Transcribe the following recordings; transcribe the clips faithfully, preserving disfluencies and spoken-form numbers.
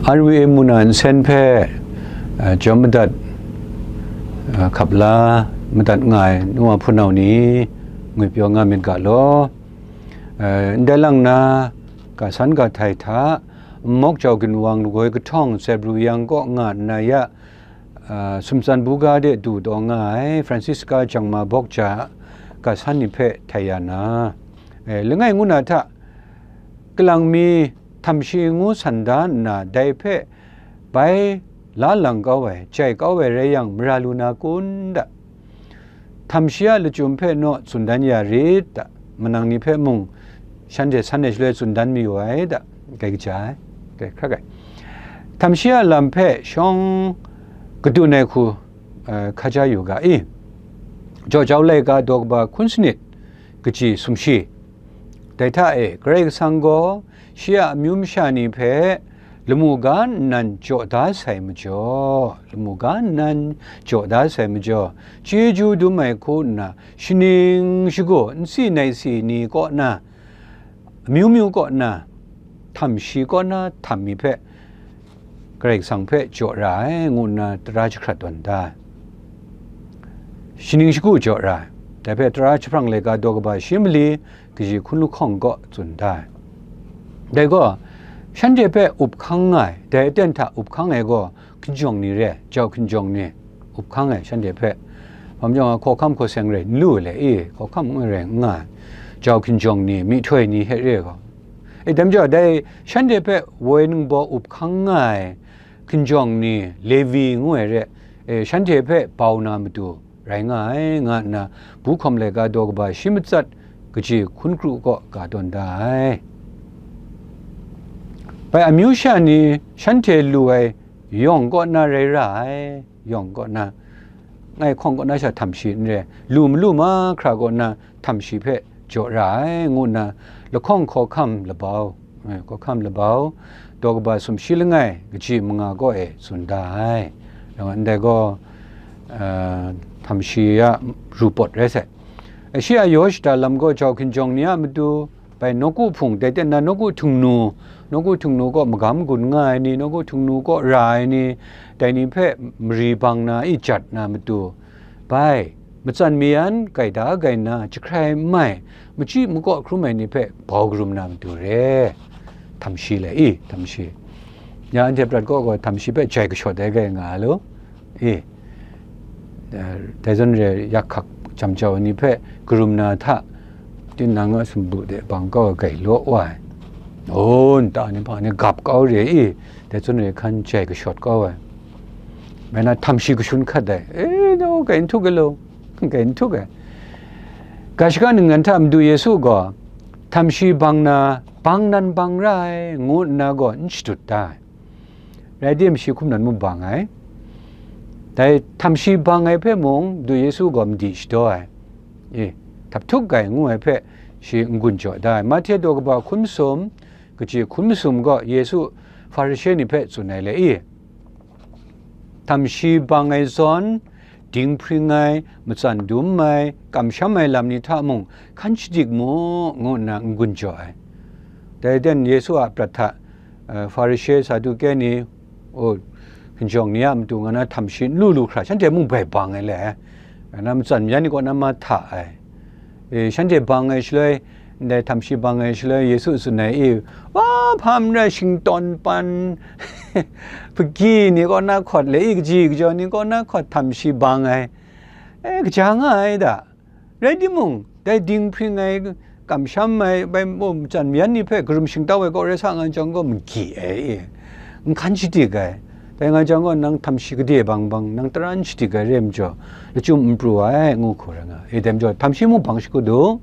R V A mung na nsen hpe, eh, jawm madat, eh, hkap la madat nga ai nu wa hpunau ni, ngwipyaw nga myit ga law. Eh, ndai lang na, ga san ga htai hta, nmawk jau ginwang lagoi kahtawng Zebruyang kaw nga nna ya, eh, sumtsan buga de du taw nga ai Francisca Jangma Bawk Ja ga san ni hpe htai ya na, eh, langai ngu na hta, kalang mi htam shi ngu san da nna, dai hpe bai la lang kau ai, jai kau ai rai yang, mara lu na kun da? Htam shi a lachyum hpe naw tsun dan ya rit da, manang ni hpe mung shanhte san ai shaloi tsun dan mayu ai da, gai kaja ai, gai hkrak ai. Htam shi a lam hpe shawng kadun ai hku, eh, hkaja yu ga i? Jau jau laika daw kaba hkun sanit, kaji sumshi. Dai hta e, Karai Kasang gaw shi a amyu masha ni hpe lamu ga nnan jaw da sai majaw, lamu ga nnan jaw da sai majaw, chyeju dum ai hku nna, shaning shagu nsi naisi ni kaw na, amyu myu kaw na, htam shi kaw na htam mi hpe, Karai Kasang hpe jaw ra ai, ngu nna tara jahkrat tawn da ai. Shaning shagu jaw ra ai. Dai hpe tara jahprang laika daw kaba shi mali, kaji hkun lahkawng kaw tsun da ai. Dai gaw, shanhte hpe up hkang nga ai, dai aten hta up hkang ai gaw, hkinjawng ni re ai, jau hkinjawng ni, up hkang ai shanhte hpe. Hpam jawng a, hkawhkam hkaw seng rai n lu ai le i, hkawhkam n rai n nga ai, jau hkinjawng ni, myihtoi ni hte re ai gaw. E, dai majaw, dai shanhte hpe woi ningbaw up hkang nga ai hkinjawng ni, Levi ngu ai re, e, shanhte hpe bau na matu rai nga ai, nga nna, bu hkawm laika daw kaba shi matsat kaji hkun kru kaw ga tawn da ai. Bai amyu sha ni shanhte lu ai yawng kaw na rai ra ai, yawng kaw na, ngai hkawng kaw na sha htam shi n re, lu malu mahkra kaw na htam shi hpe jaw ra ai, ngu nna lahkawng hkawhkam labau, eh, hkawhkam labau, daw kaba sumshi langai kaji manga kaw e tsun da ai. Rai nga, ndai gaw, eh, htam shi a ru pawt rai sai. Shi a yaw shada lam gaw jau hkinjawng ni a matu, bai nawku hpung, dai ten na nawku htingnu, nawku htingnu kaw magam gun nga ai ni, nawku htingnu kaw ra ai ni, dai ni hpe mari bang na i jat na matu, bai, matsan mayan gaida gai nna, jahkrai n mai, machyi makaw hkrum ai ni hpe bau karum na matu re. Htam shi le i, htam shi. Ya anhte prat kaw gaw htam shi hpe jai kashawt ai gai nga ai lu. E, eh, dai zawn re, yak hkak jam jau ai ni hpe karum na hta, tinang a sumpu de bang kau ai gai law wa ai. O, nta ni hpa ni gap kau re i, dai zawn re hkan jai kashawt kau ai. Bai na htam shi kashun hkat ai. E, no, gai n htuk ai law, gai n htuk ai. Ga shaka ningnan hta Madu Yesu gaw, htam shi bang na, bang nan bang ra ai, ngu nna gaw n shadut da ai. Rai tim, shi hkum nan mung bang ai. Dai htam shi bang ai hpe mung, Madu Yesu gaw madi shadaw ai. E, htap htuk gai ngu ai hpe shi n-gun jaw da ai. Mahte daw kaba hkun masum, kaji hkun masum gaw Yesu Hparishe ni hpe tsun ai le i, htam shi bang ai zawn, dinghpring ai, matsan dum ai, kamsham ai lam ni hta mung hkan shadik mu, ngu nna n-gun jaw ai. Dai ten Yesu a prat hta, eh, Hparishe, Saduke ni, o, hkinjawng ni a matu nga na htam shi n lu lu hkra, shanhte mung bai bang ai le, nga na matsan mayan ni kaw na ma hta ai. E, shanhte bang ai shaloi, ndai htam shi bang ai shaloi, Yesu tsun ai i, wa, hpa n rai shingtawn pan, hpagyi ni kaw na hkawt le i, kaji kajaw ni kaw na hkawt htam shi bang ai, e, kaja nga ai da. Rai timung, dai dinghpring ai, kamsham ai, bai, um, matsan mayan ni hpe karum shingtau ai kaw rai sa nga jang gaw, magyi ai, e, n hkan shadik ai. Dai nga jang gaw, nang htam shi gade bang bang, nang tara n shadik ai re ai majaw, lachyum n pru ai, ngu hku rai nga ai. E, dai majaw, htam shi mung bang shakut u,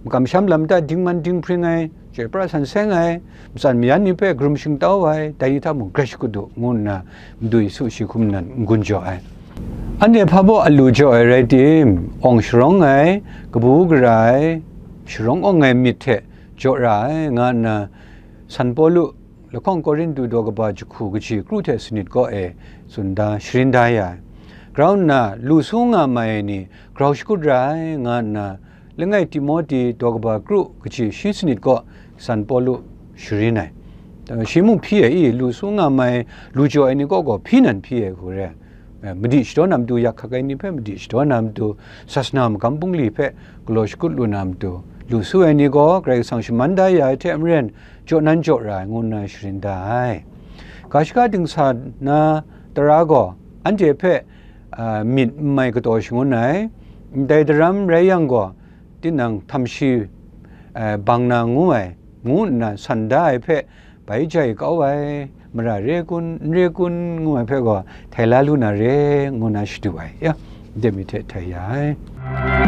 makamsham lam hta dingman dinghpring ai, chyoi pra san seng ai, matsan mayan ni hpe karum shingtau ai, dai ni hta mung grai shakut u, ngu nna Madu Yesu shi hkum nan n-gun jaw ai. Anhte hpa baw a lu jaw ai rai tim, awng sharawng ai, kabu gara ai, sharawng awng ai myit hte jaw ra ai, nga nna San Pawlu lahkawng Korintu daw kaba jahku kaji kru hte sanit kaw e tsun da, sharin da ya ai. Grau nna, lu su nga mai ai ni grau shakut ra ai, nga nna, langai Timote daw kaba kru kaji shi sanit kaw San Pawlu sharin ai. Shi mung hpyi ai i, lu su nga mai, lu jaw ai ni kaw gaw hpyi nan hpyi ai hku re. Madi shadaw na matu, yak hkak ai ni hpe madi shadaw na matu, sasana magam bungli hpe galaw shakut lu na matu, lu su ai ni gaw Karai Kasang shaman da ya ai hte maren, jaw nan jaw ra ai, ngu nna sharin da ai. Ga shaka dingsa na tara gaw anhte hpe myit n mai kataw shangun ai, ndai daram rai yang gaw, tinang htam shi bang na ngu ai, ngu nna san da ai hpe, bai jai kau ai, mara re kun, n re kun, ngu ai hpe gaw, htai la lu na re, ngu na shadu ai, ya, ndai mi hte htai ya ai.